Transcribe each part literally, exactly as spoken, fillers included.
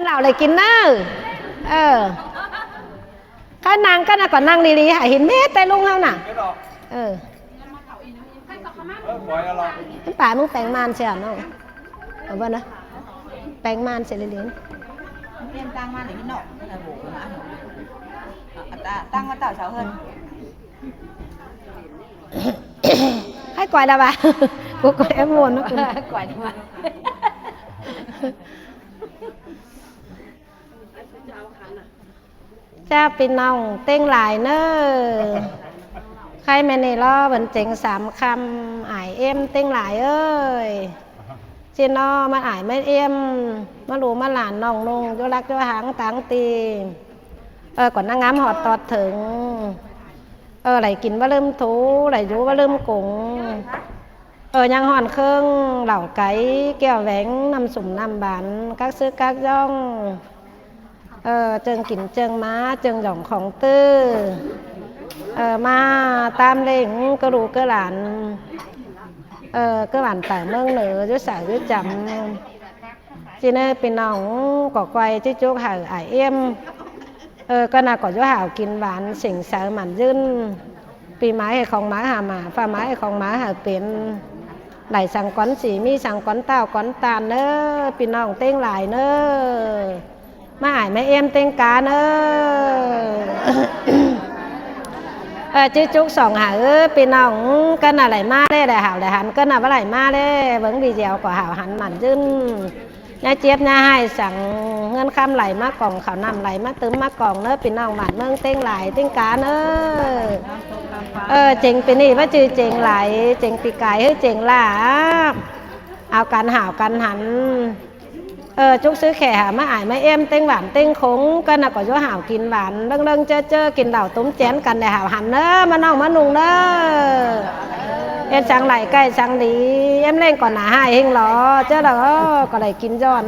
Lảu đảy kin ꞌnớ. Ờ. Khá ꞌnăng ꞌcọ ꞌnạ ꞌcọ ꞌnăng đi đi hả hin mết té ꞌlung ꞌháu ꞌnạ. Ờ. ꞌMắn pả ꞌmứng peng ꞌman sia ꞌnọng. Ờ, báu ꞌnớ. Peng ꞌman sia đi đi. Tăng ꞌmắn tảo sáo hơn. Hãy quay đà bà. Cô quay em buồn nó cũng. Quay đà bà. ꞌChá ꞌpi ꞌnọng ꞌtếng lai ꞌnớ. Khay ꞌmen ꞌnị lo bươn chêng sam khăm ải ꞌếm ꞌtếng lai ới. ꞌChí ꞌnọ ꞌmắn ải ꞌmắn ꞌếm, ꞌmắn ꞌlu ꞌmắn lan ꞌnọng ꞌnung, dú lắc dú háng táng ti. Ờ, ꞌcọ ꞌnăng ngắm ꞌhọt ꞌtọt thứng. Ờ, đảy kin báu ꞌlứm thú, đảy dú báu ꞌlứm cúng. Ờ, ꞌnhắng ꞌhọn ꞌkhớng, lảu cáy, kẻo veng, ꞌnặm sủm ꞌnặm bản, các sứ các dòng. Ờ, ꞌchương kin ꞌchương ꞌmá, ꞌchương dỏng khong ꞌtứ. Ờ, ꞌmá tam ꞌlếng, ꞌcứ ꞌlu ꞌcứ lan. Ờ, ꞌcứ bản tải ꞌmướng nớ, dú sải dú chăm. ꞌChí ꞌnớ ꞌpi ꞌnọng ꞌcọ quay ꞌchí chúc hảư ải ꞌếm. Ờ, ꞌcọ ꞌnạ ꞌcọ dú hảư kin bản, sỉnh saư mẳn dưn. ꞌPi ꞌmá hảư khong ꞌmá hảư mả, ꞌphạ ꞌmá hảư khong ꞌmá hảư pên. Đảy săng cón sì, ꞌmí săng cón ꞌtạu cón ꞌtan ꞌnớ, ꞌpi ꞌnọng ꞌtếng lai ꞌnớ. ꞌMá ải ꞌmá ꞌếm ꞌtếng cá ꞌnớ. Ờ, ꞌchí chúc sỏng hảư ꞌpi ꞌnọng, ꞌcọ ꞌnạ đảy ꞌmá ꞌlé, đảy hảư đảy hẳn, ꞌcọ ꞌnạ báu đảy ꞌmá ꞌlé, bớng đi dẻo ꞌcọ hảư hẳn mẳn dưn. ꞌNhá chếp ꞌnhá ꞌhại săng, ꞌngớn ꞌkhắm đảy ꞌmá cỏng, khảu ꞌnặm đảy ꞌmá tứm ꞌmá cỏng ꞌnớ, ꞌpi ꞌnọng bản ꞌmướng ꞌtếng lai ꞌtếng cá ꞌnớ. Ờ, chêng ꞌpi ꞌnị báu ꞌchư chêng lai, chêng ꞌpi cai ꞌhứ chêng ꞌlạ. Au căn hảư căn hẳn. Ờ, chúc sứ khẻ hảư ꞌmá ải ꞌmá ꞌếm ꞌtếng bản ꞌtếng khống, ꞌcọ ꞌnạ ꞌcọ dú hảư kin bản, ꞌlớng ꞌlớng ꞌchớ ꞌchớ kin lảu tủm chén căn đảy hảư hẳn ꞌnớ, ꞌmá ꞌnọng ꞌmá ꞌnung ꞌnớ. Hên săng đảy ꞌcạy săng đi, ꞌếm ꞌlếng ꞌcọ ꞌnạ ꞌhại ꞌhêng lo, ꞌchớ lo, ơ, ꞌcọ đảy kin dọn.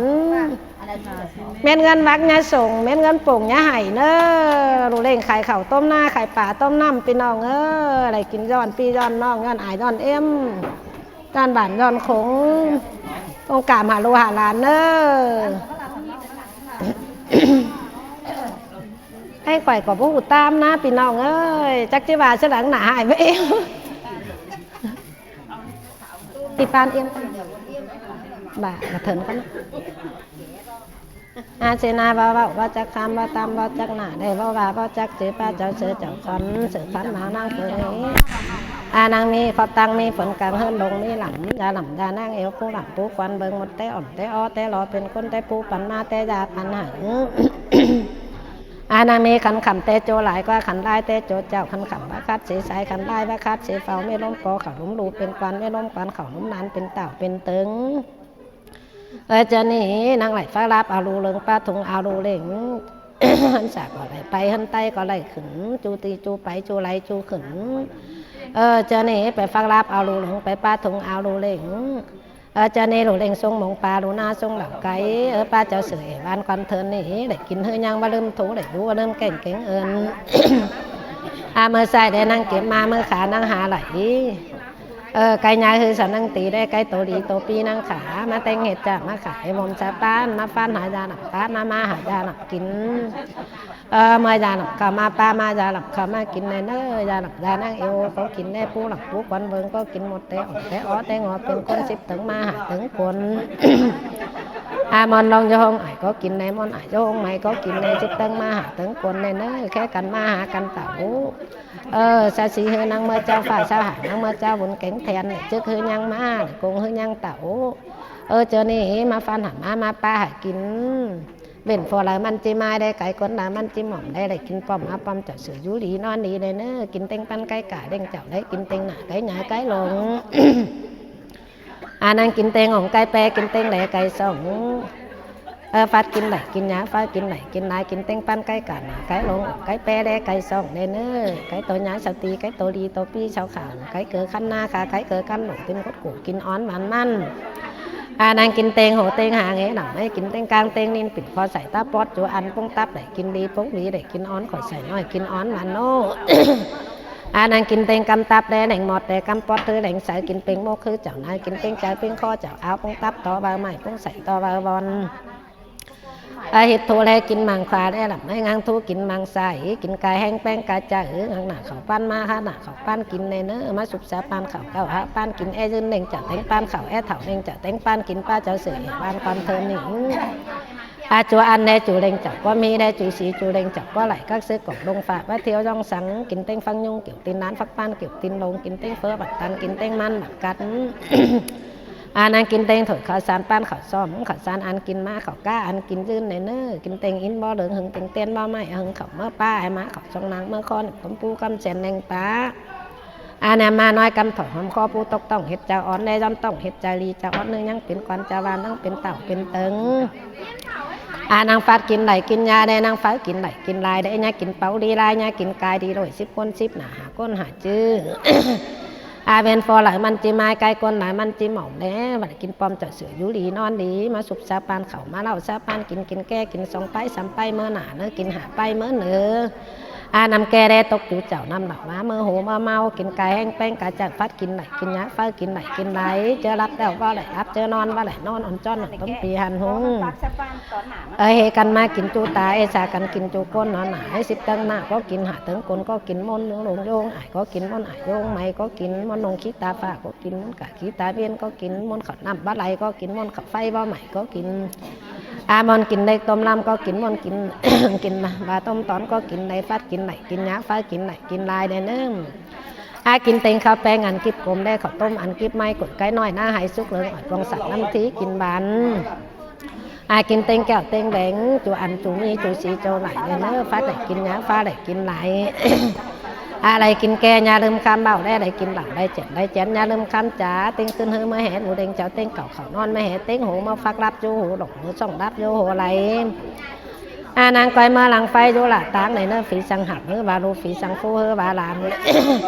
ꞌMen ꞌngớn vắc ꞌnhá sông, ꞌmen ꞌngớn pông ꞌnhá hảy ꞌnớ, ꞌlụk ꞌlếng khải khảu tốm ꞌná, khải pả tốm ꞌnặm, ꞌpi ꞌnọng ơ, đảy kin dọn ꞌpi dọn ꞌnọng, dọn ải dọn ꞌếm. Dọn bản dọn khống, thông cảm hả lu hả lan ơ. Anh khỏi có bố tam ná ꞌpi ꞌnọng ơi, chắc chứ bà sẽ lắng nả hại với em. Thì pan em. Bà là thần con. A ꞌsê ꞌna ꞌva ꞌvạu ꞌva chắc kham ꞌva tam ꞌva chắc nả đảy ꞌva ꞌva ꞌva chắc chứ ꞌpa chảu sư chảu khon sư phắn ꞌmá ꞌnăng phơi. A ꞌnăng ꞌmí khót tăng ꞌmí phôn cang ꞌhớn lông ꞌmí lẳm da lẳm da ꞌnăng ẻo pú lẳm pú quan bơng ꞌmột té ỏn té ó té lo pên ꞌcốn té pú păn ꞌmá té da păn hảư. A ꞌnăng ꞌmí khăn khẳm té ꞌchô lai ꞌquá khăn lai té ꞌchô chảu khăn khẳm ꞌva khắt sí sai khăn lai ꞌva khắt sí phao ꞌmí ꞌlốm pô khảu ꞌlốm lu pên quan ꞌmí ꞌlốm quan khảu ꞌlốm ꞌnan pên tảo pên tơng. Ơ, ꞌchớ ꞌnị ꞌnăng đảy phák láp au lu lêng ꞌpá thung au lu lêng. Hăn sả ꞌcọ đảy pay hăn tay ꞌcọ đảy khửn, ꞌchu ti ꞌchu pay ꞌchu lai ꞌchu khửn. Ơ, ꞌchớ ꞌnị pay phák láp au lu lêng pay ꞌpá thung au lu lêng. Ơ, ꞌchớ ꞌnị lu lêng sung mông pa lu ꞌna sung lảu cáy. Ơ, ꞌpá chảu sư ê van quan thơn ꞌnị đảy kin ꞌhứ ꞌnhắng ꞌva ꞌlưm thú đảy dú ꞌva ꞌlưm kéng kéng ơn. A ꞌmưa sai đé ꞌnăng kếp ꞌmá ꞌmưa khá ꞌnăng há đảy. Ơ, cáy nhái ꞌhứ sa ꞌnăng ti đé cáy tô đi tô pi ꞌnăng khả ꞌmá téng hệt chả ꞌmá khả ê môm sa ꞌpán ꞌmá ꞌphắn hả da nặp ꞌpá ꞌmá ꞌmá hả da nặp kin. Ơ, ꞌmưa da nặp khảu ꞌmá ꞌpá ꞌmá da nặp khảu ꞌmá kin đé ꞌnớ da nặp da ꞌnăng ê ô ꞌcọ kin đé pú lặp pú quan bơng ꞌcọ kin ꞌmột té ỏn té ó té ngó pên ꞌcốn síp tơng ꞌmá hả tơng ꞌcốn. A ꞌmôn ꞌlống dú ꞌhống ải ꞌcọ kin đé ꞌmôn ải dú ꞌhống mai ꞌcọ kin đé síp tơng ꞌmá hả tơng ꞌcốn đé ꞌnớ khék căn ꞌmá hả căn tảu. Ơ, sa sí ꞌhứ ꞌnăng ꞌmưa chảu ꞌphạ chảu hả ꞌnăng ꞌmưa chảu bun kéng then đảy chức ꞌhứ ꞌnhắng ꞌmá đảy công ꞌhứ ꞌnhắng tảu. Ơ, ꞌchớ ꞌnị ꞌmá ꞌphắn hả ꞌmá ꞌmá ꞌpá hả kin. Bên phua đaư ꞌmắn ꞌchí ꞌmá đé cáy ꞌcốn đaư ꞌmắn ꞌchí mỏm đé đảy kin pom ꞌmá pom chảu sư dú đi ꞌnón đi đé ꞌnớ kin ꞌtếng ꞌpắn cáy cả đeng chảu đé kin ꞌtếng nả cáy nhái cáy lông. A ꞌnăng kin ꞌtếng ống cáy ꞌpé kin ꞌtếng đé cáy sông. Ơ, phắt kin đảy kin nhái phắt kin đảy kin lai kin ꞌtếng ꞌpắn cáy cả nả cáy lông ống cáy ꞌpé đé cáy sông đé ꞌnớ. Cáy tô nhái sau ti cáy tô đi tô pi sau khảo cáy ꞌcọ khăn ꞌna khả cáy ꞌcọ căn lông kin khốt củ kin ón van ꞌmắn. A ꞌnăng kin ꞌtếng hô ꞌtếng hang ê nẳng ê kin ꞌtếng cang ꞌtếng ꞌnin pin khó sai ta pót ꞌchu ăn ꞌpúng tắp đảy kin đi ꞌpúng đi đảy kin ón khỏi sai ꞌnọi kin ón van ꞌnớ. A ꞌnăng kin ꞌtếng căm tắp đé ꞌneng ꞌmọt đé căm pót ꞌhứ ꞌneng sai kin ꞌpéng mốc ꞌhứ chảu nai kin ꞌpéng chaư ꞌpéng khó chảu ao ꞌpúng tắp tó ꞌva ꞌmạy ꞌpúng sai tó ꞌva ꞌvon. Ơ, hít thu ꞌlé kin ꞌmáng kha ꞌlé lắm, ꞌhế ꞌngang thu kin ꞌmáng sai, kin cai ꞌhéng ꞌpéng ca ꞌchạư, ꞌhăng nả khảu ꞌpan ꞌmá, hák nả khảu ꞌpan kin ꞌnị ꞌnớ, ꞌmá sụp sa ꞌpan khảu ꞌcau hák ꞌpan kin, é dưn ꞌlẹng chảu téng ꞌpan khảu, é thảu ꞌlẹng chảu téng ꞌpan kin, ꞌpá chaư sửa ꞌhế ꞌván ꞌquám thơm ꞌnị. A, ꞌchu ăn ꞌlé ꞌchu ꞌlẹng chảu ꞌquám ꞌmí, ꞌlé ꞌchu sí ꞌchu ꞌlẹng chảu ꞌquám đảy, các sư cổng đông phạ bá thiêu dong sắng, kin téng ꞌphắng ꞌnhung kiểu tin ꞌnán, ꞌphắng ꞌpan kiểu tin lông, kin téng phớ bản tăn, kin téng ꞌmắn bản cắt. A, ꞌnăng kin téng thổi khảu san ꞌpan khảu sóm, khảu san ăn kin ꞌmá, khảu cá ăn kin dưn ꞌnị ꞌnớ, kin téng ín bó lương, ꞌhưng téng tiên bó ꞌmạy, ꞌhưng khảu ꞌmớ ꞌpá, ái ꞌmá khảu song nắng ꞌmớ khon, ꞌcốn pú ꞌcắm sen ꞌneng ꞌpá. A, ꞌnị ꞌmá ꞌnọi ꞌcắm thỏi hóm khó pú tốc ꞌtọng, hít chaư ón ꞌlé dón ꞌtọng, hít chaư đi chaư ón ꞌnưng, ꞌnhắng pên quan chaư ꞌván, ꞌnhắng pên tảu pên tớng. A, ꞌnăng phát kin đảy kin ꞌnhá đé, ꞌnăng pháo kin đảy kin lai đé, ꞌnhá kin páu đi lai, ꞌnhá kin cai đi ꞌlội, síp ꞌcốn síp nả, hả ꞌcốn hả ꞌchư. A, ꞌvến phó lai ꞌmắn ꞌchí ꞌmái, cai ꞌcốn lai ꞌmắn ꞌchí mỏng đé, ꞌva đảy kin pom chaư sửa dú đi ꞌnón đi, ꞌmá sụp sa ꞌpan khảu, ꞌmá ꞌlạu sa ꞌpan kin, kin ké kin song ꞌpái sắm ꞌpái ꞌmớ nả ꞌnớ, kin hả ꞌpái ꞌmớ ꞌnớ. A, ꞌnặm ké đé tốc dú chảu ꞌnặm lảu ꞌva ꞌmớ hô ꞌmá ꞌmáu, kin cai ꞌhéng ꞌpéng ca ꞌchạư, phát kin đảy kin ꞌnhá, pháo kin đảy kin lai, ꞌchớ lắp ꞌlẹo ꞌva đảy lắp, ꞌchớ ꞌnón ꞌva đảy ꞌnón, ón ꞌchón ꞌnặn tốm pi hăn ꞌhung. Ơ, ꞌhế căn ꞌmá kin ꞌchu ta, ꞌhế sa căn kin ꞌchu ꞌcốn ꞌnón nả, ꞌhế síp tớng nả ꞌcó kin, hả tớng ꞌcốn ꞌcó kin, ꞌmuôn lông dông ải ꞌcó kin, ꞌmuôn ải dông ꞌmạy ꞌcó kin, ꞌmuôn lông khí ta phạ ꞌcó kin, ꞌmuôn cả khí ta ꞌviến ꞌcó kin, ꞌmuôn khảu ꞌnặm bá lai ꞌcó kin, ꞌmuôn khảu ꞌpháy bó ꞌmạy ꞌcó kin. A, ꞌmuôn kin đếc tôm ꞌlắm ꞌcó kin, ꞌmuôn kin, kin ꞌva tôm tón ꞌcó kin, đảy phát kin đảy kin ꞌnhá, pháo kin đảy kin lai đé ꞌnớ. A, kin téng khảu ꞌpéng ăn kíp cốm đé, khảu tốm ăn kíp ꞌmạy, cổi cáy ꞌnọi ꞌná, hái súc lương ỏi cuông sặc ꞌnặm thí kin bản. A, kin téng kẻo téng đéng, ꞌchu ăn ꞌchu ꞌmí ꞌchu sí ꞌchu lai đé ꞌnớ, phát đảy kin ꞌnhá, pháo đảy kin lai. A, lai kin ké ꞌnhá ꞌlứm ꞌkhám báu đé, lai kin báu lai chẻn lai chẻn ꞌnhá ꞌlứm ꞌkhám chả, ꞌtếng ꞌsứn ꞌhứ ꞌmá ꞌhế ꞌlụk ꞌlẹng chảu, ꞌtếng cảu khảu ꞌnón ꞌmá ꞌhế, ꞌtếng hô ꞌmá phắc lắp dú hô, lỏng ꞌmự sỏng lắp dú hô lai. A, ꞌnăng ꞌcoi ꞌmá lăng ꞌpháy dú lả ꞌtáng đảy ꞌnớ, phi săng hảư ꞌhứ ꞌva ꞌlụk, phi săng phú ꞌhứ ꞌva lan.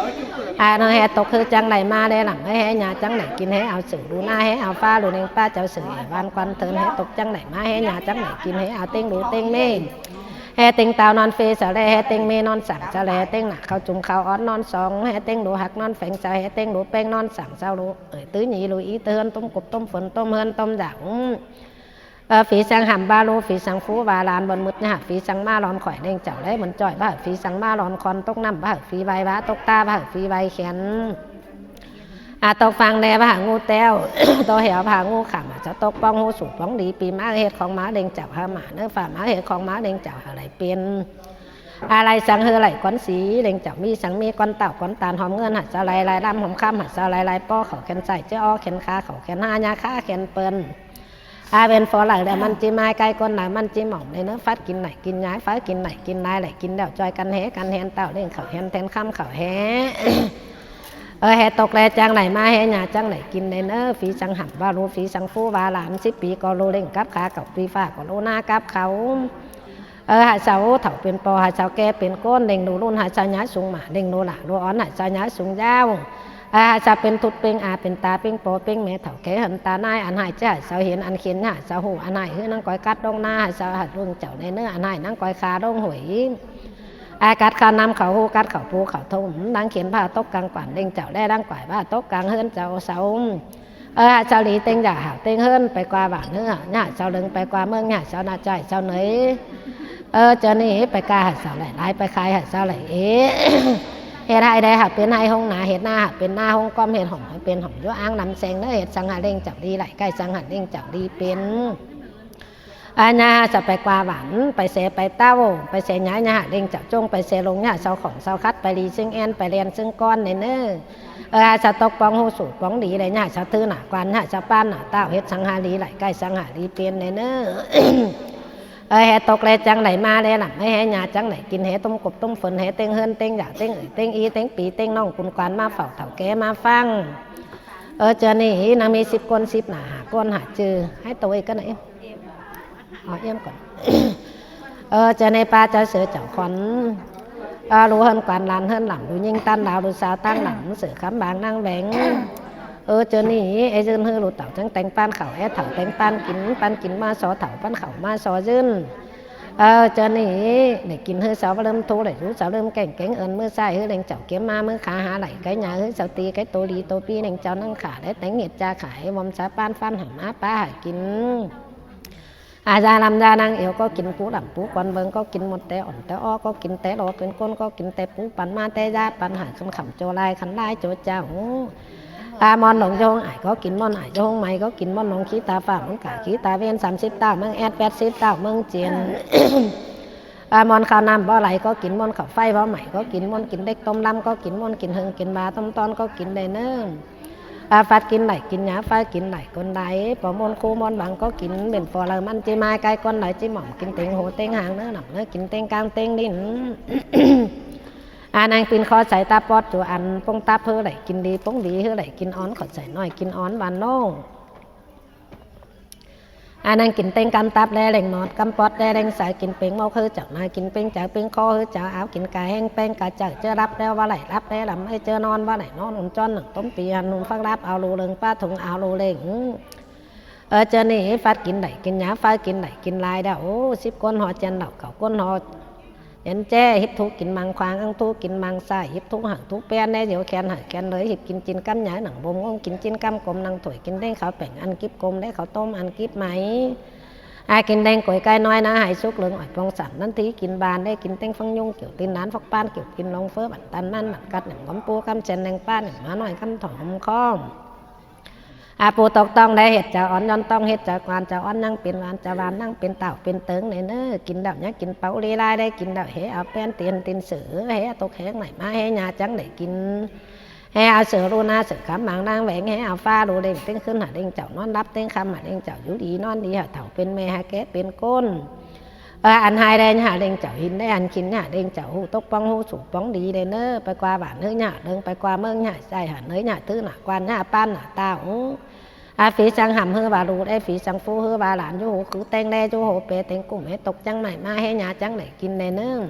A, ꞌnớ ꞌhế tốc ꞌhứ chắng đảy ꞌmá đé lắm, ꞌhế ꞌnhá chắng đảy kin, ꞌhế au sửa đu ꞌná, ꞌhế au pháo đu ꞌneng ꞌpá chaư sửa ꞌhế ꞌván ꞌquám thơm, ꞌhế tốc chắng đảy ꞌmá, ꞌhế ꞌnhá chắng đảy kin, ꞌhế au ꞌtếng đu ꞌtếng ꞌmí. ꞌHế ꞌtếng tao ꞌnón phê sau đé, ꞌhế ꞌtếng ꞌmí ꞌnón sảng sau đé, ꞌhế ꞌtếng nả khảu ꞌchum khảu ón ꞌnón song, ꞌhế ꞌtếng đu ꞌhặc ꞌnón pheng sau, ꞌhế ꞌtếng đu ꞌpéng ꞌnón sảng sau, ꞌlụk ới tứ nhí ꞌlụk í, ꞌtứ ꞌhướn tốm cốp tốm phơn tốm ꞌhướn tốm dảo. Ơ, phi săng hẳm ꞌva ꞌlụk, phi săng phú ꞌva lan, bón mứt ꞌnhá hảư phi săng ꞌmá lom khỏi ꞌlẹng chảu đé, bón ꞌchọi ꞌva hảư phi săng ꞌmá lom khon, tốc ꞌnặm ꞌva hảư phi ꞌvạy ꞌva, tốc ta ꞌva hảư phi ꞌvạy khén. A, tốc phang đé ꞌva hảư ꞌngú ꞌteo, tốc héo ꞌva hảư ꞌngú khảm, a, sau tốc ꞌpóng ꞌhụ sủ ꞌpóng đi, pi ꞌmá ꞌhét khong ꞌmá ꞌlẹng chảu hảư mả ꞌnớ, phả ꞌmá ꞌhét khong ꞌmá ꞌlẹng chảu hảư đảy piến. A, lai săng ꞌhứ đảy ꞌquán sí, ꞌlẹng chảu ꞌmí săng ꞌmí ꞌquán tảu ꞌquán ꞌtan, hom ꞌngớn hảư sau lai lai ꞌlắm, hom ꞌkhắm hảư sau lai lai ꞌpó, khảu khén sai ꞌchớ ó khén kha, khảu khén há ꞌnhá khá khén pơn. A, ꞌvến phó lai đé ꞌmắn ꞌchí ꞌmái, cai ꞌcốn lai ꞌmắn ꞌchí mỏng đé ꞌnớ, phát kin đảy kin ꞌnhá, pháo kin đảy kin lai, đảy kin ꞌlẹo ꞌchoi căn ꞌhế căn hén tảu, ꞌlẹng khảu hén then ꞌkhắm khảu ꞌhế. Ơ, ꞌhế tốc đé chắng đảy ꞌmá, ꞌhế ꞌnhá chắng đảy kin đé ꞌnớ, phi săng hẳm ꞌva ꞌlụk, phi săng phú ꞌva lan, síp pi ꞌcọ ꞌlụk, ꞌlẹng cắp kha cảu, pi phạ ꞌcọ ꞌlụk, ꞌná cắp khảu. Ơ, hảư sau thảu pên ꞌpo, hảư sau ké pên ꞌcốn, ꞌlẹng ꞌlụk ꞌlun hảư sau ꞌnhá sung mả, ꞌlẹng ꞌlụk lả ꞌlụk ón hảư sau ꞌnhá sung dáo. Ơ, hảư sau pên tút pên a, pên ta pên ꞌpo pên ꞌme, thảu ké ꞌhướn ta ꞌnái, ăn ꞌhại ꞌchí hảư sau hên, ăn khên hảư sau ꞌhụ, ăn ꞌhại ꞌhứ ꞌnăng ꞌcoi cắt đông ꞌná, hảư sau hảư ꞌlung chảu đé ꞌnớ, ăn ꞌhại ꞌnăng ꞌcoi kha đông ꞌhội. A, cắt khảu ꞌnặm khảu ꞌhụ, cắt khảu pú khảu thông, ꞌlẹng khên ꞌva tốc cang quản ꞌlẹng chảu đé, ꞌlẹng quải ꞌva tốc cang ꞌhướn chảu sau. Ơ, hảư sau đi ꞌtếng dả hảư ꞌtếng ꞌhướn, pay ꞌquá bản ꞌhứ, ꞌnhá hảư sau lưng, pay ꞌquá ꞌmướng, ꞌnhá hảư sau ꞌnạ ꞌchoi sau nới. Ơ, ꞌchớ ꞌnị pay ca hảư sau đảy lai, pay khai hảư sau đảy ế. Hết ꞌhại đảy hảư pên ꞌhại ꞌhung nả, hết ꞌná hảư pên ꞌná ꞌhung ꞌquám, hết hỏm hảư pên hỏm dú áng năm seng ꞌnớ, hết săng hảư ꞌlẹng chảu đi lai, ꞌcai săng hảư ꞌlẹng chảu đi pên. A, ꞌnhá hảư sau pay ꞌquá bản, pay se pay ꞌtạu, pay se ꞌnhá, ꞌnhá hảư ꞌlẹng chảu ꞌchông, pay se lông, ꞌnhá hảư sau khỏng sau khắt, pay đi ꞌsướng ꞌen, pay ꞌlen ꞌsướng ꞌcón đé ꞌnớ. Ơ, hảư sau tốc ꞌpóng ꞌhụ sủ ꞌpóng đi đé, ꞌnhá hảư sau ꞌtứ nả quan, ꞌnhá hảư sau ꞌpán nả tảu, hết săng hảư đi lai, ꞌcai săng hảư đi pên đé ꞌnớ. Ơ, ꞌhế tốc đé chắng đảy ꞌmá đé lắm, ơ, ꞌhế ꞌnhá chắng đảy kin, ꞌhế tốm cốp tốm phơn, ꞌhế ꞌtếng ꞌhướn ꞌtếng dả, ꞌtếng ới ꞌtếng í, ꞌtếng pi ꞌtếng ꞌnọng, cun quan ꞌmá phảu, thảu ké ꞌmá ꞌphắng. Ơ, ꞌchớ ꞌnị ꞌnăng ꞌmí síp ꞌcốn síp nả, hả ꞌcốn hả ꞌchư, hãy tôi cất nả. Ó, yêm cón. Ơ, ꞌchớ ꞌnị ꞌpá chảu ꞌsớ chảu khon. Ơ, ꞌlụk ꞌhướn quan lan ꞌhướn lẳm, ꞌlụk ꞌnhính ꞌtán đao, ꞌlụk sao ꞌtáng lẳm, ꞌsớ khắm bang ꞌnăng veng. Ơ, ꞌchớ ꞌnị é dưn ꞌhứ ꞌlụk tảu chắng téng ꞌpán khảu, é thảu téng ꞌpán kin, ꞌpán kin ꞌmá so thảu, ꞌpán khảu ꞌmá so dưn. Ơ, ꞌchớ ꞌnị đảy kin ꞌhứ sau ꞌva ꞌlớm thu đảy dú sau ꞌlớm kéng kéng, ơn ꞌmự sai ꞌhứ ꞌlẹng chảu kiêm ꞌmá, ꞌmự khả hả đảy, cái nhà ꞌhứ sau ti cái tô đi tô pi ꞌlẹng chảu ꞌnăng khả đảy téng ꞌnghệt cha khả, ê ꞌvóm sa ꞌpán ꞌphắn hảư ꞌmá ꞌpá hảư kin. A, da ꞌlắm da ꞌnáng ꞌiếu ꞌcọ kin pú lăm pú quan ꞌvơng, ꞌcọ kin ꞌmột té ỏn té ók, ꞌcọ kin té lo pên ꞌcốn, ꞌcọ kin té pú păn ꞌmá té da păn hả, khăn khẳm ꞌchua lai khăn lai ꞌchua chảu. A, ꞌmuôn lông dú ꞌhống ải ꞌcọ kin, ꞌmuôn ải dú ꞌhống mai ꞌcọ kin, ꞌmuôn lông khí ta ꞌphạ ꞌmuôn cả khí ta ꞌvến, sam síp tảo ꞌmướng ét, pét síp tảo ꞌmướng chiên. A, ꞌmuôn khảu ꞌnặm báu đảy ꞌcọ kin, ꞌmuôn khảu ꞌpháy báu mảy ꞌcọ kin, ꞌmuôn kin đếc tôm ꞌlắm ꞌcọ kin, ꞌmuôn kin ꞌhưng kin ba tôm ꞌtọn ꞌcọ kin đảy ꞌnớ. A, ꞌphạt kin đảy kin ꞌnhá, ꞌphạ kin đảy ꞌcốn đảy, ꞌpọ ꞌmuôn ꞌkhú ꞌmuôn bang ꞌcọ kin, bến phó lai ꞌmắn ꞌchí ꞌmá cai ꞌcốn lai ꞌchí mỏm kin ꞌtếng hô ꞌtếng hang ꞌnớ, nẳng ꞌnớ kin ꞌtếng cang ꞌtếng đin. A, ꞌnáng pin khó sai ta ꞌpọt ꞌchu ăn, ꞌpông tắp ꞌhứ đảy kin đi, ꞌpông đi ꞌhứ đảy kin ón, khỏi sai ꞌnọi kin ón ꞌván ꞌnớ. A, ꞌnáng kin ꞌtếng ꞌcắm tắp ꞌlé ꞌlẹng ꞌmọt, ꞌcắm ꞌpọt ꞌlé ꞌlẹng sai, kin ꞌpéng ꞌmốc ꞌhứ chảu ꞌnai, kin ꞌpéng chaư ꞌpéng khó ꞌhứ chảu áo, kin ca ꞌhéng ꞌpéng ca chaư, ꞌchớ lắp ꞌlẹo báu đảy lắp ꞌlé, lăm ꞌmá ꞌchớ ꞌnón báu đảy ꞌnón, ꞌhún ꞌchón nẳng tốm pi hăn ꞌhún phắc lắp ao lu ꞌlớng, ꞌpá thung ao lu ꞌlớng. Ơ, ꞌchớ ꞌnị ꞌphạt kin đảy kin ꞌnhá, ꞌphạ kin đảy kin lai đảy. Ô, síp ꞌcốn ꞌhọ ꞌchén lảu, khảu ꞌcốn ꞌhọ ꞌchén ꞌchê, híp thú kin mang khoang, ꞌhăng thú kin mang sai, híp thú hảư thú ꞌpén đé, ꞌdiếu khen hảư khen ꞌlới, híp kin kin ꞌcắm ꞌnhá nẳng bông ống, kin kin ꞌcắm cốm nẳng thôi, kin ꞌtếng khảu pẻng ăn kíp cốm đé, khảu tốm ăn kíp mai. A, kin ꞌtếng cối cai ꞌnọi ꞌná, hảư súc ꞌlớng ỏi pông sẳn ꞌnặn, thí kin ban đé, kin ꞌtếng ꞌphắng ꞌnung, kiẻo tin nán, phóc ꞌpán, kiẻo kin lông ꞌphớ, bản tăn ꞌmắn, bản cắt nẳng ꞌcắm pú ꞌcắm ꞌchén ꞌlẹng ꞌpá nẳng ꞌmá ꞌnọi ꞌcắm thỏ ꞌhôm ꞌkhóm. A, pú tốc ꞌtóng đé ꞌhệt chaư ón, ꞌdọn ꞌtóng ꞌhệt chaư quan, chaư ón ꞌnhắng pên ꞌván, chaư ꞌván ꞌnhắng pên tảo pên tớng đảy ꞌnớ. Kin đảy ꞌnhá kin páu đi lai đảy, kin đảy hế au ꞌpén tiên tin sửa, hế au tốc hé mảy ꞌmá, hế ꞌnhá chắng đảy kin. Hế au sửa ꞌlu ꞌná sửa khắm mang ꞌnáng ꞌvén, hế au ꞌphạ ꞌlu ꞌlớng ꞌtếng ꞌkhứn hả ꞌlớng chảu, ꞌnón lắp ꞌtếng ꞌkhắm hả ꞌlớng chảu, dú đi ꞌnón đi hả, thảu pên ꞌme hả, ké pên ꞌcốn. Ơ, ăn ꞌhại đảy hả ꞌlớng chảu, hin đảy ăn kin hả ꞌlớng chảu, ꞌhụ tốc ꞌpóng ꞌhụ sủ ꞌpóng đi đảy ꞌnớ. Pay ꞌquá bản ꞌhứ hả ꞌlớng, pay ꞌquá ꞌmướng hả sai hả, ꞌnới hả thứ hả quan hả ꞌpán hả tao. A, phi săng hẳm ꞌhứ ꞌva ꞌlu đé, phi săng phú ꞌhứ ꞌva lan, dú ꞌhụ khứ ꞌtếng đé, dú ꞌhụ pé ꞌtếng cúm, hế tốc chắng mảy ꞌmá, hế ꞌnhá chắng đảy kin đảy ꞌnớ.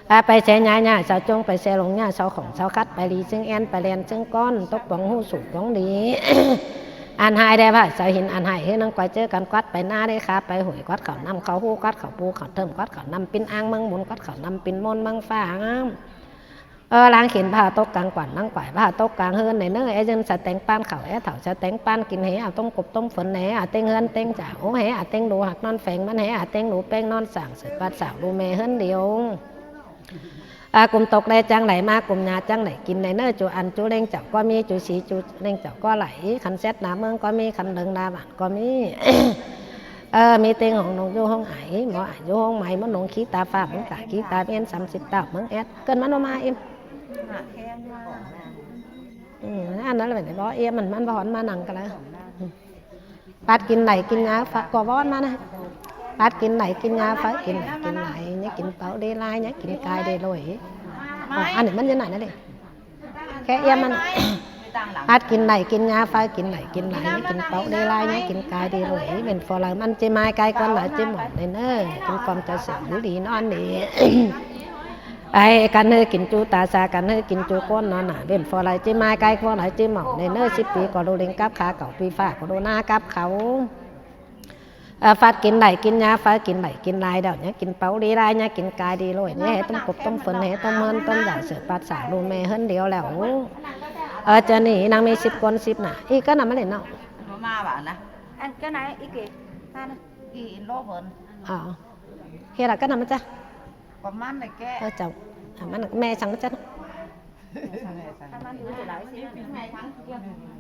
A, pay ꞌsớ ꞌnhá ꞌnhá sau ꞌchông, pay ꞌsớ lông ꞌnhá sau khỏng sau khắt, pay đi ꞌsướng én, pay ꞌlen ꞌsướng ꞌcốn, tốc ꞌpóng ꞌhụ sủ ꞌpóng đi. Ăn ꞌhại đảy ꞌva sau hin ăn ꞌhại ꞌhứ ꞌnáng ꞌquái ꞌchớ căn quắt pay ꞌná đảy, khá pay hui quắt khảu ꞌnặm khảu ꞌhụ, quắt khảu pú khảu thơm, quắt khảu ꞌnặm pên áng ꞌmướng ꞌmún, quắt khảu ꞌnặm pên ꞌmôn ꞌmướng ꞌphạ. Ơ, ꞌláng khỉn ꞌva tốc cang quản, ꞌláng quải ꞌva tốc cang ꞌhướn đảy ꞌnớ. É ꞌdớn sa téng ꞌpán khảu, é thảu sa téng ꞌpán kin, hế au tốm cộp tốm phớn đảy, au tếng ꞌhướn tếng chảu, hế au tếng ꞌlu ꞌhặc ꞌnón pheng ꞌmắn, hế au tếng ꞌlu ꞌpéng ꞌnón sảng, sửa ꞌpặt sảo ꞌlu ꞌme ꞌhướn điêu. A, cúm tốc đảy chắng đảy ꞌmá, cúm ꞌnhá chắng đảy kin đảy ꞌnớ. ꞌChu ăn ꞌchu ꞌlớng chảu ꞌcọ ꞌmí, ꞌchu sí ꞌchu ꞌlớng chảu ꞌcọ đảy, khăn sét ná ꞌmướng ꞌcọ ꞌmí, khăn ꞌlớng ná bản ꞌcọ ꞌmí. Ơ, ꞌmí ꞌtếng ꞌhóng ꞌnọng dú ꞌhóng ải, ꞌmó ải dú ꞌhóng mai, ꞌmó ꞌnọng khí ta ꞌphạ ꞌmướng cả khí ta ꞌvến, sam síp tảo ꞌmướng ét. Cơn ꞌmắn ꞌmá im. Ừ, ăn ꞌnặn ꞌlẹo báu, báu im, ꞌmắn ꞌmắn báu hón ꞌmá nẳng ꞌcọ ꞌlẹo. Pát kin đảy kin ꞌnhá, pát ꞌcọ bón ꞌmá ꞌnớ. Pát kin đảy kin ꞌnhá, pát kin đảy kin lai, ꞌnhá kin páu đi lai, ꞌnhá kin cai đi ꞌlới. Ơ, ăn ꞌnị ꞌmắn ꞌdệt ꞌnặn ꞌnớ đê. Khék ꞌiêm ꞌmắn. Pát kin đảy kin ꞌnhá, pát kin đảy kin lai, ꞌnhá kin páu đi lai, ꞌnhá kin cai đi ꞌlới. Bến phó lai ꞌmắn ꞌchí ꞌmá cai ꞌcốn lai ꞌchí mỏng đê ꞌnớ. Kin pom chaư sửa dú đi ꞌnón đi. Ai, căn ꞌhứ kin ꞌchu ta sa, căn ꞌhứ kin ꞌchu ꞌcốn ꞌnón nả. Bến phó lai ꞌchí ꞌmá cai ꞌcốn lai ꞌchí mỏng đê ꞌnớ. Síp pi ꞌcọ ꞌlu ꞌleng cắp khả, cảu pi ꞌphạ ꞌcọ ꞌlu ꞌná cắp khảu. Ơ, pát kin đảy kin ꞌnhá, pát kin đảy kin lai đảy, ꞌnhá kin páu đi lai, ꞌnhá kin cai đi ꞌlới. ꞌNhá hế tốm cộp tốm phớn, hế tốm ꞌhướn tốm đảo, sửa ꞌpặt sảo ꞌlu ꞌme ꞌhướn điêu ꞌlẹo. Ơ, ꞌchớ ꞌnị ꞌnáng ꞌmí síp ꞌcốn síp nả. Í căn ꞌnặn ꞌmá đê ꞌnớ. Ăn căn ꞌnặn í kì. Ăn ꞌnặn. Ơ. Hế la căn ꞌnặn ꞌmá chắng. Ơ, chảu. À, ꞌmắn ꞌme săng ꞌmá chắng.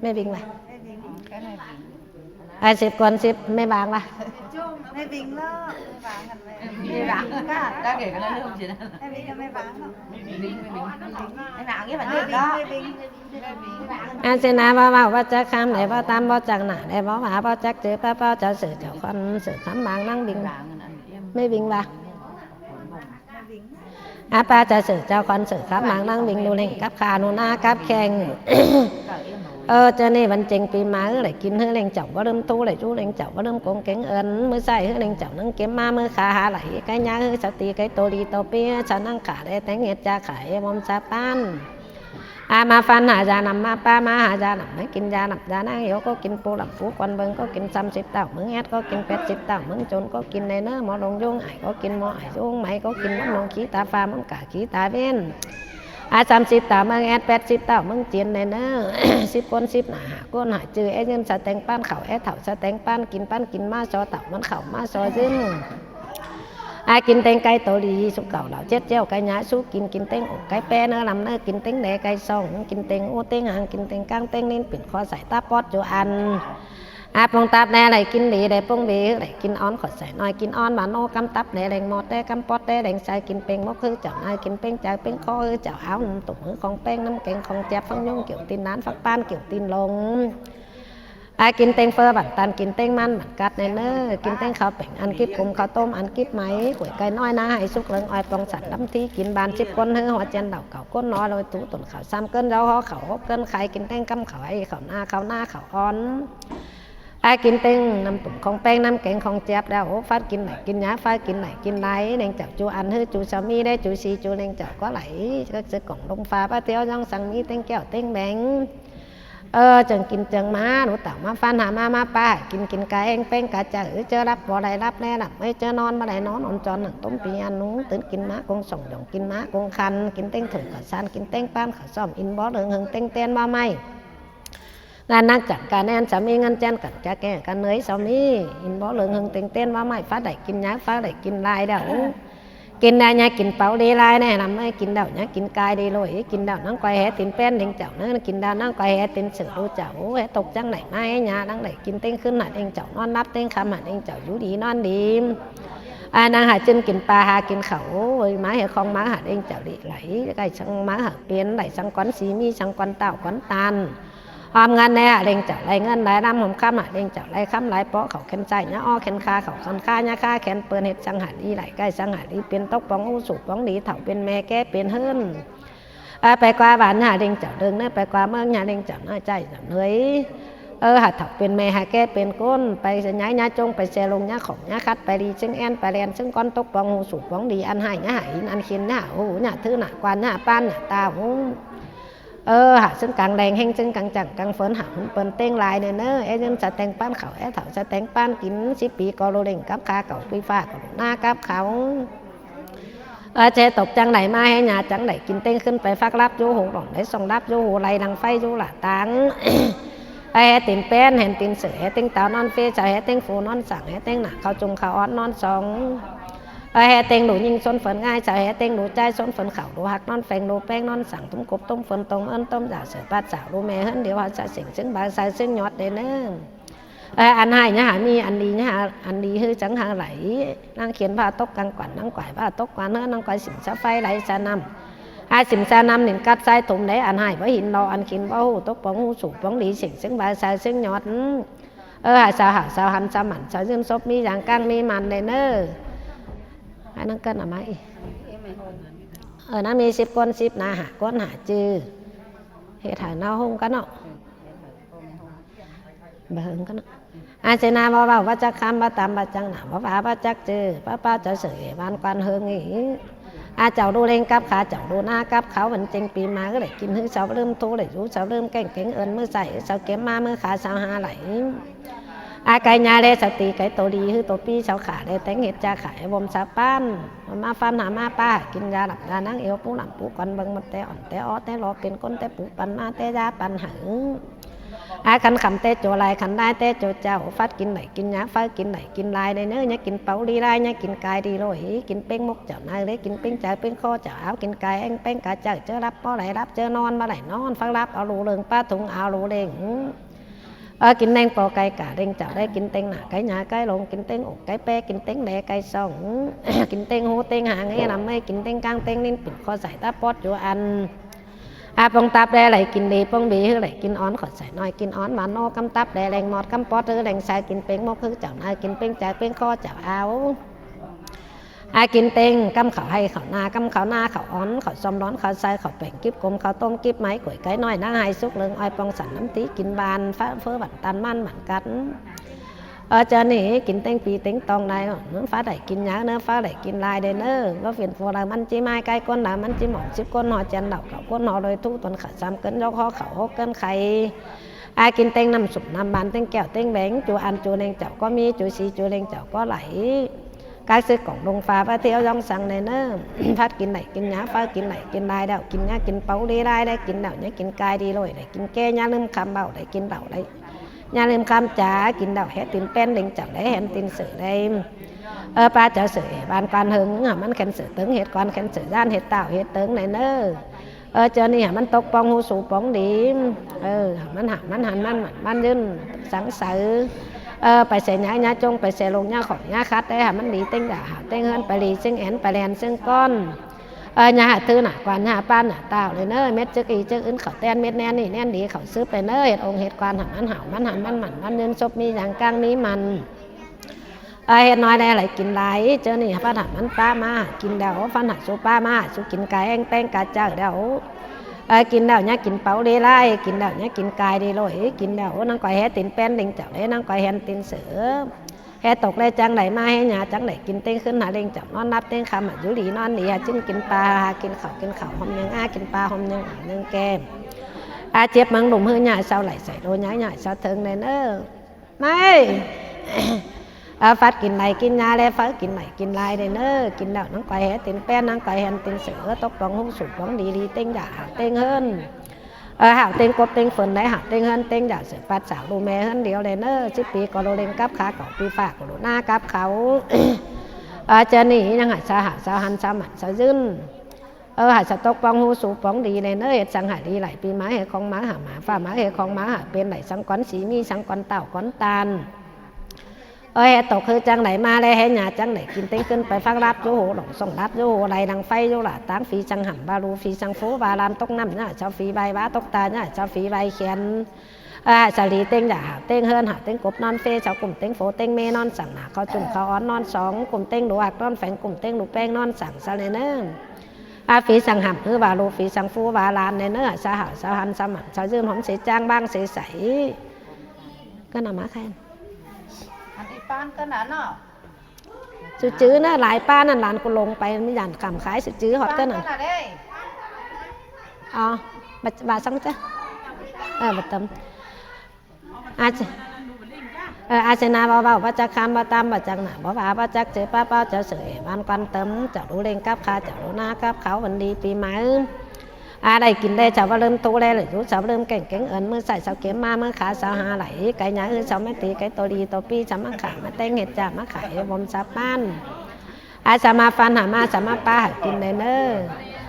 ꞌMe Vinh ꞌva. À, síp ꞌcốn síp ꞌme Vang ꞌva. ꞌMe Vinh ꞌló. ꞌMe Vang. Ăn ꞌsứ ná báu ꞌva báu chắc khắm đê, báu ꞌtám báu chắc nả đê, báu ꞌva báu chắc chứ, báu báu chaư sửa chảu khăn sửa khắm mang ꞌnáng Vinh. ꞌMe Vinh ꞌva. À, pá chaư sửa chảu khăn sửa khắm mang ꞌnáng Vinh ꞌlu ꞌleng cắp khả ꞌnu ꞌná cắp kheng. Ơ, ꞌchớ ꞌnị băn chêng pi ꞌmá ꞌhứ đảy kin ꞌhứ ꞌleng chảu báu ꞌlứm, ꞌtú đảy ꞌchu ꞌleng chảu báu ꞌlứm, công kéng ơn ꞌmứ sai ꞌhứ ꞌleng chảu ꞌnăng kém ꞌmá ꞌmứ khả hả đảy, cái ꞌnhá ꞌhứ sa ti cái tô đi tô pi, sa ꞌnăng khả đê téng ꞌhệt cha khả ê ꞌmom sa ꞌpán. À, ꞌmá ꞌphắn hả da ꞌnặm, ꞌmá ꞌpá ꞌmá hả da ꞌnặm, ꞌmá kin da ꞌnặm da ꞌnáng ꞌiếu ꞌcọ kin, pú lăm pú quan ꞌvơng ꞌcọ kin, sam síp tảo ꞌmướng ét ꞌcọ kin, pét síp tảo ꞌmướng chốn ꞌcọ kin đê ꞌnớ, ꞌmo ꞌlống dú ải ꞌcọ kin, ꞌmo ải dú mai ꞌcọ kin, ꞌmắn ꞌnọng khí ta ꞌphạ ꞌmắn cả khí ta ꞌvến. A, sam síp tảo ꞌmướng ét, pét síp tảo ꞌmướng ꞌchiến ꞌnị ꞌnớ. Síp ꞌcốn síp nả hả ꞌcốn hả ꞌchư, é ꞌdớn sa téng ꞌpán khảu, é thảu sa téng ꞌpán kin, ꞌpán kin ꞌmá so thảu ꞌmắn khảu ꞌmá so ꞌdớn. A, kin ꞌtếng cáy tô đi súc cảu lảu chết ꞌchẹo cáy nhá sú kin, kin ꞌtếng ổ cáy ꞌpé ꞌnớ ꞌlắm ꞌnớ, kin ꞌtếng đé cáy song, kin ꞌtếng ú ꞌtếng hang, kin ꞌtếng ꞌcáng ꞌtếng ꞌlín pên khó sải táp pót dú ăn. A, ꞌpong táp đé đảy kin đi đé ꞌpong đi đảy kin ón, khỏi sải ꞌnọi kin ón, ꞌva ꞌnô cắm táp đé đeng ꞌmọt đé cắm pót đé đeng sai, kin ꞌpéng mốc ꞌhứ chảu ꞌnai, kin ꞌpéng chaư ꞌpéng khó ꞌhứ chảu áo, ꞌnặm tủm ꞌhứ khong ꞌpéng, ꞌnặm kéng khong chép, ꞌphắng ꞌnhúng kiểu tin nán, ꞌphắng ꞌpán kiểu tin lông. A, kin ꞌtếng ꞌphớ bản tan, kin ꞌtếng ꞌmắn bản cắt ꞌnị ꞌnớ, kin ꞌtếng khảu pẻng ăn, kíp cốm khảu tôm ăn, kíp máy quổi cáy ꞌnọi ná hảư súc lơng oi ꞌpong sản đắm thí kin, ban síp ꞌcốn ꞌhứ ꞌhọt ꞌchiến đảu cảu ꞌcốn ꞌnọi ꞌlôi tú tủn khảu sam cơn dáo ꞌhó khảu hốc cơn khay, kin ꞌtếng ꞌcắm khảu ꞌháy khảu ꞌná khảu ꞌná khảu ón. A, kin ꞌtếng ꞌnặm tủm khong ꞌpéng, ꞌnặm kéng khong chép đáo, phát kin đảy kin nhá, phát kin đảy kin lai, ꞌneng chảu ꞌchu ăn ꞌhứ ꞌchu sau ꞌmí đé ꞌchu sí ꞌchu, ꞌneng chảu ꞌcó đảy các sư cổng đông pha bá thiếu ꞌdóng săng ꞌmí ꞌtếng ꞌkẹo ꞌtếng béng. Ơ, chơng kin chơng ꞌmá, ꞌlụk tảu ꞌmá ꞌphắn hả ꞌmá, ꞌmá ꞌpá hả kin, kin ca ꞌhêng ꞌpéng ca chaư, ꞌchớ lắp bó đảy lắp ꞌnê, lắp ꞌmới ꞌchớ ꞌnón ꞌmá đảy ꞌnón, ón chon nẳng tốm pi ăn ꞌnung tứn kin ꞌmá cuông sỏng dỏng, kin ꞌmá cuông khăn, kin ꞌtếng thổi khảu san, kin ꞌtếng ꞌpán khảu sỏm, in bó lơng ꞌhưng ꞌtếng ꞌtén ꞌmá ꞌmạy. Ngăn nắng chắng ca ꞌnén sau ꞌmí, ngăn ꞌchén cẳng ca ké ca ꞌnới sau ꞌmí, in bó lơng ꞌhưng ꞌtếng ꞌtén ꞌmá ꞌmạy, phát đảy kin nhá, phát đảy kin lai đáo. Kin đa nhá kin páu đi lai ꞌnê, ꞌnặm ꞌmới kin đáo nhá kin cai đi ꞌlội, kin đáo ꞌnắng quay hé tin ꞌpén ꞌleng chảu ꞌnớ, kin đáo ꞌnắng quay hé tin sửa đu chảu, hé tốc chắng đảy ꞌmá hé nhá, ꞌnắng đảy kin ꞌtếng khửn hả ꞌleng chảu ꞌnón, lắp ꞌtếng khắm hả ꞌleng chảu dú đi ꞌnón đi. A, ꞌnắng hả ꞌchưn kin pa hả kin khảu, ꞌmá hé khong ꞌmá hả ꞌleng chảu đi đảy, đảy săng ꞌmá hả piến, đảy săng cón sí ꞌmí, săng cón tảo cón tan. Hóm ngăn ꞌnê hả ꞌleng chảu lai ngăn lai ꞌlắm, hóm khắm hả ꞌleng chảu lai khắm lai, ꞌpó khảu khen sai nhá ó khen kha, khảu khen kha nhá kha khen pơn, hét săng hả đi đảy, ꞌcai săng hả đi piến, tốc ꞌpóng ú sủ ꞌpóng đi, thảu pên ꞌme ké pên ꞌhướn. Ơ, pay ꞌquá bản hả ꞌleng chảu đơng ꞌnớ, pay ꞌquá ꞌmướng hả ꞌleng chảu ꞌnớ, ꞌchái dăm ꞌhới. Ơ, hả thảu pên ꞌme hả ké pên ꞌcốn, pay se nhái nhá chông, pay se lông nhá khỏng nhá khắt, pay đi ꞌsướng én, pay ꞌlen ꞌsướng cón, tốc ꞌpóng ú sủ ꞌpóng đi, ăn ꞌhại nhá hả hin, ăn khin nhá hả hú, nhá thứ nhá quan, nhá ꞌpán nhá ta hú. Ơ, hả ꞌsướng cang đeng ꞌhêng, ꞌsướng cang chắng cang phớn, hả hún pơn ꞌtếng lai ꞌnê ꞌnớ, é ꞌdớn sa téng ꞌpán khảu, é thảu sa téng ꞌpán kin, síp pi ꞌcọ ꞌlụk ꞌleng cắp kha cảu, ꞌpi ꞌphạ ꞌcọ ꞌlụk ꞌná cắp khảu. Ơ, ꞌchớ tốc chắng đảy ꞌmá hé nhá, chắng đảy kin ꞌtếng khửn pay phắc lắp dú hú, lỏng đảy song lắp dú hú, lai lăng ꞌpháy dú lả táng. Ơ, hé tin ꞌpén, hé tin sửa, hé ꞌtếng táo ꞌnón phế sau, hé ꞌtếng phu ꞌnón sảng, hé ꞌtếng nả khảu chung khảu ón ꞌnón song. Ơ, hé ꞌtếng ꞌlụk ꞌnhính ꞌsốn phớn ꞌngai sau, hé ꞌtếng ꞌlụk ꞌchái ꞌsốn phớn khảu, ꞌlụk ꞌhặc ꞌnón pheng, ꞌlụk ꞌpéng ꞌnón sảng, tủm cốp tốm phớn tông ơn tốm dả sửa pát sảo, ꞌlụk ꞌme ꞌhướn điêu hảư sa sỉnh ꞌsướng bang sai ꞌsướng nhọt đê ꞌnớ. Ơ, ăn ꞌhại nhá hả ꞌmí, ăn đi nhá hả, ăn đi ꞌhứ chắng hả đảy. ꞌNăng khiên ꞌva tốc cang quản, ꞌnăng quải ꞌva tốc quản ꞌhớ, ꞌnăng quải sỉm sa ꞌpháy đảy sa ꞌnặm. Hả sỉm sa ꞌnặm ꞌnịn cắt sai thủm đé, ăn ꞌhại báu hin lo, ăn khiên báu hủ, tốc ꞌpóng ú sủ ꞌpóng đi, sỉnh ꞌsướng bang sai ꞌsướng nhọt. Ơ, hả sau hảo sau hăn sau mẳn sau ꞌdớn sốp ꞌmí dáng cang ꞌmí măn đê ꞌnớ. Hả ꞌnăng cơn ả ꞌmá ꞌnị. Ơ, ꞌnăng ꞌmí síp ꞌcốn síp nả hả ꞌcốn hả ꞌchư. Hệt hả ꞌnáo ꞌhung cá ꞌnọ. Bơ hưng cá ꞌnọ. A, ꞌchư ꞌnạ báu ꞌvạu báu chắc khắm, báu tăm báu chắc nả, báu ꞌva báu chắc ꞌchư, báu ꞌpá chảu sửa ꞌhế ꞌván quan hưng ꞌnị. A, chảu ꞌlụk ꞌleng cắp khả, chảu ꞌlụk ꞌná cắp khảu, băn ꞌchêng pi ꞌmá ꞌhứ đảy kin ꞌhứ sau ꞌlứm, thu đảy dú sau ꞌlứm, kéng kéng ơn ꞌmứ sai ꞌhứ sau, kém ꞌmá ꞌmứ khả sau hả đảy. A, cáy nhá đé sau ti, cáy tô đi ꞌhứ tô ꞌpi sau khả đé, téng hệt cha khả é bôm sa ꞌpán. ꞌMá ꞌphắn hả ꞌmá ꞌpá hả kin da lẳm da ꞌnáng eo, pú lẳm pú quan, bơng mốt té ỏn té ók té lo, pên ꞌcốn té pú păn ꞌmá té da păn hảư. A, khăn khắm té ꞌchua lai, khăn lai té ꞌchua chảu, phát kin đảy kin nhá, phát kin đảy kin lai đê ꞌnớ, nhá kin páu đi lai, nhá kin cai đi ꞌlội, kin ꞌpéng mốc chảu ꞌnai đé, kin ꞌpéng chaư ꞌpéng khó chảu áo, kin cai ꞌhêng ꞌpéng ca chaư, ꞌchớ lắp báu đảy lắp, ꞌchớ ꞌnón báu đảy ꞌnón, phắc lắp au ꞌlụk ꞌleng, ꞌpá thung au ꞌlụk ꞌleng. Ơ, kin ꞌleng ꞌpo cai cả ꞌleng chảu đé, kin ꞌtếng nả cai nhá cai lông, kin ꞌtếng ổ cai ꞌpé, kin ꞌtếng đé cai song, kin ꞌtếng hú ꞌtếng hang ꞌnê ꞌnặm ꞌmới, kin ꞌtếng ꞌcáng ꞌtếng ꞌlín pên khó sải táp pót dú ăn. A, ꞌpong táp đé đảy kin đi, ꞌpong đi ꞌhứ đảy kin ón, khỏi sải ꞌnọi kin ón, ꞌva ꞌnô cắm táp đé ꞌleng ꞌmọt cắm pót ꞌhứ ꞌleng sai, kin ꞌpéng mốc ꞌhứ chảu ꞌnai, kin ꞌpéng chaư ꞌpéng khó chảu áo. A, kin ꞌtếng ꞌcắm khảu ꞌháy khảu ꞌná, ꞌcắm khảu ꞌná khảu ón, khảu sôm đón khảu sai, khảu pẻng kíp cốm khảu tôm kíp máy quổi cáy ꞌnọi ná hảư súc lơng oi ꞌpong sản đắm thí kin, ban ꞌphớ ꞌphớ bản tan ꞌmắn bản cắt. Ơ, ꞌchớ ꞌnị kin ꞌtếng pi ꞌtếng tong đai, ꞌnớ phá đảy kin nhá, ꞌnớ phá đảy kin lai đê ꞌnớ. Báu phiên phu đaư ꞌmắn ꞌchí ꞌmá cai ꞌcốn, đaư ꞌmắn ꞌchí mỏng síp ꞌcốn, ꞌhọt chén đảu cảu ꞌcốn, ꞌhọt ꞌlôi thu tuôn khảu sam cơn dốc, ꞌhọt khảu hốc cơn khay. A, kin ꞌtếng ꞌnặm sủm ꞌnặm ban, ꞌtếng ꞌkẹo ꞌtếng béng, ꞌchu ăn ꞌchu ꞌleng chảu ꞌcọ ꞌmí, ꞌchu sí ꞌchu ꞌleng chảu ꞌcọ đảy. Các sư cỏng đồng pha bá thiêu dòng săng đảy ꞌnớ. Phát kin đảy kin nhá, pháư kin đảy kin lai đẻo, kin nhá kin páu đi lai đảy, kin đẻo nhá kin cai đi ꞌlội đảy, kin ké nhá ꞌlứm khăm báu đảy, kin đẻo đảy nhá ꞌlứm khăm chả, kin đẻo hé tin ꞌpén đinh chảu đảy, hén tin sửa đảy. Ơ, ꞌpá chảu sửa ê ban quan hưng, hả ꞌmắn khen sửa tớng, hệt quan khen sửa ꞌdan, hệt tảo hệt tớng đảy ꞌnớ. Ơ, ꞌchớ ꞌnị hả ꞌmắn tốc póng ꞌhụ sủ póng đi. Ơ, hả ꞌmắn hả ꞌmắn hăn ꞌmắn mẳn ꞌmắn dưn sắng sáư. Ơ, pay sia nhá nhá chông, pay sia lông nhá khỏng nhá khắt đảy, hả ꞌmắn đi ꞌtếng đả hả ꞌtếng ꞌhướn, pay đi ꞌsướng én, pay ꞌlen ꞌsướng ꞌcón. Ơ, nhá hả thứ nả quan, nhá hả ꞌpan nả tảo đảy ꞌnớ, mết chức đi chức ứn khảu ꞌtén, mết ꞌnén ꞌnị ꞌnén đi khảu súp đảy ꞌnớ, hệt ông hệt quan hả ꞌmắn hảo ꞌmắn hăn ꞌmắn mẳn ꞌmắn dưn, sốp ꞌmí dáng cang ꞌmí mẳn. Ơ, hệt ꞌnọi đảy lảy kin lai, ꞌchớ ꞌnị phát hả ꞌmắn ꞌpá ꞌmá hả kin đẻo, phát hả sú ꞌpá ꞌmá hả sú kin cai ꞌhêng ꞌpéng cá chảu đẻo. Ơ, kin đẻo nhá kin páu đi lai, kin đẻo nhá kin cai đi ꞌlội, kin đẻo ꞌnăng quái hé tin ꞌpén đinh chảu đảy, ꞌnăng quái hén tin sửa. Hé tốc đảy chắng đảy ꞌmá, hé nhá chắng đảy kin ꞌtếng ꞌhướn hả ꞌlêng chảu ꞌnón ꞌnặp ꞌtếng khăm hả dú đi ꞌnón đi, hả ꞌchịn kin ꞌpa, hả kin khảu kin khảu ꞌhôm ꞌnưng ꞌnhá, kin ꞌpa ꞌhôm ꞌnưng ꞌnưng kem. Ơ, chếp mớng đum ꞌhứ nhá sau đảy sảy đô nhá, nhá sau thơng đảy ꞌnớ. ꞌNái. Ơ, phát kin đảy kin nhá đảy, pháư kin đảy kin lai đảy ꞌnớ, kin đẻo ꞌnăng quái hé tin ꞌpén, ꞌnăng quái hén tin sửa, tốc póng ꞌhụ sủ póng đi đi ꞌtếng đả hả ꞌtếng ꞌhướn. Ơ, hả ꞌtếng cốp ꞌtếng phôn đảy, hả ꞌtếng ꞌhướn ꞌtếng đả sửa pắt sảo đu ꞌme ꞌhướn điêu đảy ꞌnớ, síp pi ꞌcọ đu ꞌlêng cắp khả, cảu pi phả ꞌcọ đu ꞌná cắp khảu. Ơ, ꞌchớ ꞌnị ꞌnhắng hả sa hảo sa hăn sa mẳn sa dưn. Ơ, hả sa tốc póng ꞌhụ sủ póng đi đảy ꞌnớ, hệt săng hả đi lai pi ꞌmá hệt khong ꞌmá hả ꞌmá, phả ꞌmá hệt khong ꞌmá hả pên đảy, săng quan sí ꞌmí, săng quan tảo quan ꞌtan. Ơ, hé tốc ꞌhứ chắng đảy ꞌmá đảy, hé nhá chắng đảy kin ꞌtếng ꞌhướn pay phák láp dú ꞌhụ, lỏng sỏng láp dú ꞌhụ, lai lăng pháy dú lả táng, phi săng hẳm ba lu, phi săng phú ba lan, tốc ꞌnặm nhá sau phi bai bá, tốc ta nhá sau phi bai khiên. Ơ, hả sa đi ꞌtếng đả hả ꞌtếng ꞌhướn, hả ꞌtếng cốp ꞌnón phế, sau ꞌcum ꞌtếng phô ꞌtếng ꞌmế ꞌnón săng nả, khảu ꞌchum khảu ón ꞌnón song, ꞌcum ꞌtếng đu ác ꞌnón pheng, ꞌcum ꞌtếng đu ꞌpéng ꞌnón săng sau đảy ꞌnớ. Ơ, phi săng hẳm ꞌhứ ba lu, phi săng phú ba lan đảy ꞌnớ, hả sa hảo sa hăn sa mẳn sa dưn, ꞌhôm sí ꞌcháng ꞌváng sí sảy. ꞌCọ ꞌnạ ꞌmá khen. Ăn đi ꞌpan ꞌcọ ꞌnạ ꞌnớ. Sư chứ ꞌnớ, lai ꞌpan ꞌnặn lan ꞌcọ lông pay, ꞌmí dản khảm khái sư chứ ꞌhọt ꞌcọ ꞌnặn. Ơ, ꞌva, ꞌva săng ꞌchớ. Ơ, ꞌva tăm. A ch-, ơ, a ch-, na ꞌva ꞌva ꞌva chắc kham ꞌva tam ꞌva chắc nả ꞌva ꞌva ꞌva chắc, ꞌchớ ꞌpá ꞌpáo chảu sửa ê ban quan tăm, chảu đu ꞌlêng cắp khả, chảu đu ꞌná cắp khảu, ꞌvắn đi pi ꞌmá. A, đảy kin đảy, chảu ꞌva ꞌlưm tu đảy, ꞌlới dú chảu ꞌva ꞌlưm kẻng kéng ơn, ꞌmự sai sau kêm ꞌmá, ꞌmự khả sau ha lai, cái nhà ư sau ꞌmá ti, cái tô đi tô pi, sau ꞌmá khả ꞌmá ꞌtếng, hệt chả ꞌmá khả ê bom sắp ꞌmán. A, sau ꞌmá ꞌphắn hả ꞌmá, sau ꞌmá ꞌpá hả kin đảy ꞌnớ.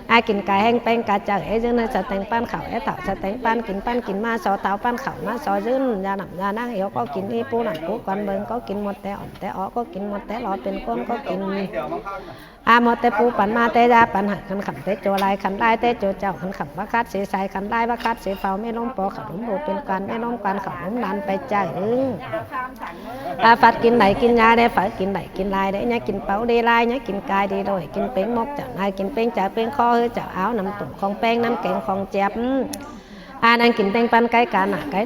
A, kin cai ꞌhêng ꞌpéng cá chảu, ê dưn ꞌhứ sau ꞌtếng ꞌpắn khảu, ê thảu sau ꞌtếng ꞌpắn kin, ꞌpắn kin ꞌmá, so thảu ꞌpắn khảu ꞌmá so dưn, da nẳm da nắng, hiếu ꞌcọ kin, ꞌmí pú nẳng pú quan bơng ꞌcọ kin, ꞌmột té ỏn té ók ꞌcọ kin, ꞌmột té lo pên ꞌcốn ꞌcọ kin. A, ꞌmột té pú păn ꞌmá té da păn hả, khăn khẳm té ꞌchua lai, khăn lai té ꞌchua chảu, khăn khẳm ꞌva khắt sí sai, khăn lai ꞌva khắt sí phao, ꞌmí ꞌlốm ꞌpo khảu ꞌlốm đu pên quan, ꞌmí ꞌlốm quan khảu ꞌlốm lan pay chảu. A, phát kin đảy kin nhá đảy, pháư kin đảy kin lai đảy, nhá kin páu đi lai, nhá kin cai đi ꞌlội, kin ꞌpéng mốc chảu nai, kin ꞌpéng chả ꞌpéng khó ꞌhứ chảu áo, nắm tủm khong ꞌpéng, nắm kéng khong chép. A, ꞌnăng kin ꞌtếng ꞌpắn cái cá nả cái